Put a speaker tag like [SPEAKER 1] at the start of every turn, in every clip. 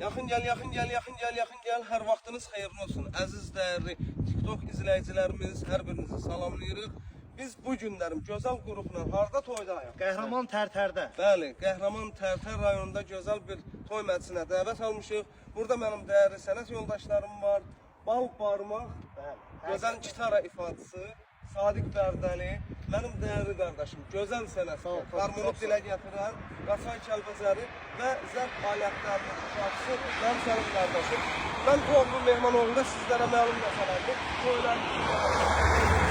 [SPEAKER 1] Yaxın gəl, yaxın gəl, yaxın gəl, yaxın gəl. Hər vaxtınız xeyirli olsun. Əziz, dəyərli TikTok izləyicilərimiz, hər birinizi salamlayırıq. Biz bu günlərim gözəl qrupla harda toydayıq?
[SPEAKER 2] Qəhrəman Tərtərdə.
[SPEAKER 1] Bəli, Qəhrəman Tərtər rayonunda gözəl bir toy məclisinə dəvət almışıq. Burada mənim dəyərli sənət yoldaşlarım var. Bal barmaq,
[SPEAKER 2] Bəli.
[SPEAKER 1] gözəl gitara ifaçısı Sadiq Bərdəli, mənim dəyərli qardaşım, gözəl sənətkar, harmonu dilə gətirən Qaçay Kəlbəzəri və zərb alətlərinin ifaçısı mənim sənin qardaşım. Mən Toğrul Mehmanoğlu da sizlərə məlum məsələdir. Toylar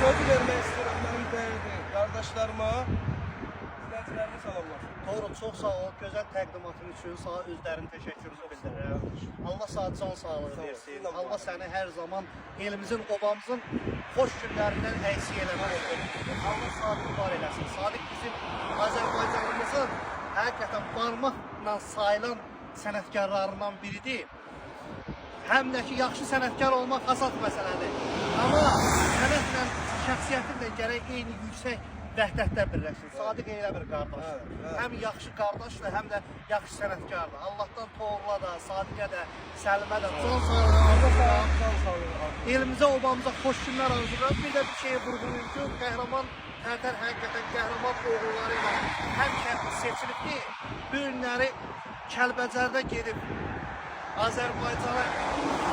[SPEAKER 1] sözü vermək istəyirəm mənim dəyərli qardaşlarıma. İzləyicilərimi salamlasın.
[SPEAKER 2] Toğrul, çox sağ ol. Gözəl təqdimatın üçün sənə öz dərin təşəkkürümü bildirirəm. Allah sənə can sağlığı
[SPEAKER 1] Sağ ol.
[SPEAKER 2] versin. Allah səni hər zaman elimizin, obamızın xoş günlərindən əksik eləməsin. Allah Sadiqi var eləsin. Sadiq bizim Azərbaycanımızın həqiqətən barmaqla sayılan sənətkarlarından biridir. Həm də ki, yaxşı sənətkar olmaq asan məsələdir. Amma sənətlə, şəxsiyyətinlə gərək eyni yüksək vəhdətdə birləşsin. Sadiq elə bir qardaşdır.
[SPEAKER 1] Bəli, bəli.
[SPEAKER 2] Həm yaxşı qardaşdır, həm də yaxşı sənətkardır. Allahdan Toğrula da, Sadiqə də, Səlimə də can sağlığı arzulayıram.
[SPEAKER 1] Can sağlığı.
[SPEAKER 2] Elimizə, obamıza xoş günlər arzulayıram. Bir də bir şeyi vurğulayım ki, Qəhrəman Tərtər həqiqətən qəhrəman oğulları ilə həmişə seçilibdir. Bu günləri Kəlbəcərdə gedib Azərbaycana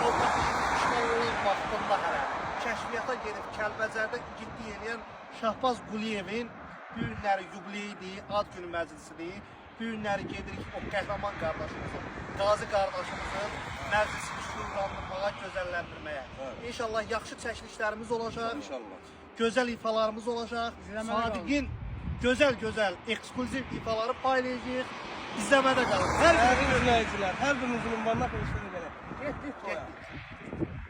[SPEAKER 2] torpaqlarının işğal olan vaxtında hələ kəşfiyyata gedib Kəlbəcərdə igidlik eləyən Şahbaz Quliyevin bu günləri yubileyidir, ad günü məclisidir. Bu günləri gedirik o qəhrəman qardaşımızın, qazi qardaşımızın məclisini şüurlandırmağa, gözəlləndirməyə. İnşallah yaxşı çəkilişlərimiz olacaq.
[SPEAKER 1] İnşallah.
[SPEAKER 2] Gözəl ifalarımız olacaq. Sadiqin gözəl-gözəl eksklüziv ifaları paylayacağıq. İzləmədə qalın. Hər
[SPEAKER 1] Dəyərli izləyicilər, hər birinizin ünvanına xeyirli gələk. Getdik toya.
[SPEAKER 2] Getdik.